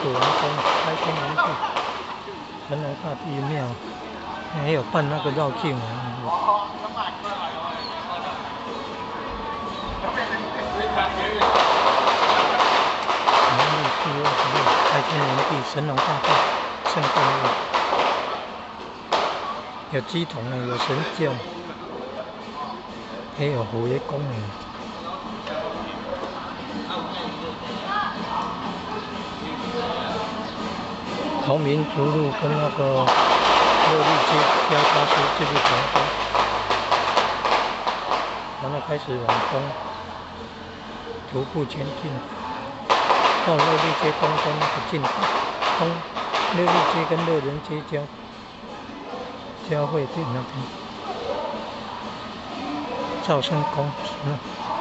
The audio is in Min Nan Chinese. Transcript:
土王宫，开天王帝，神农大帝庙，还有办那个绕境啊。农历4月26，开天王帝，神农大帝，圣诞日，有乩童啊，有神轎，还有虎爷公啊。桃民族路跟那个乐利街交叉处，这个旁边，然后开始往东徒步前进，到乐利街东端那个尽头，东乐利街跟乐仁街交汇点那边，赵生宫，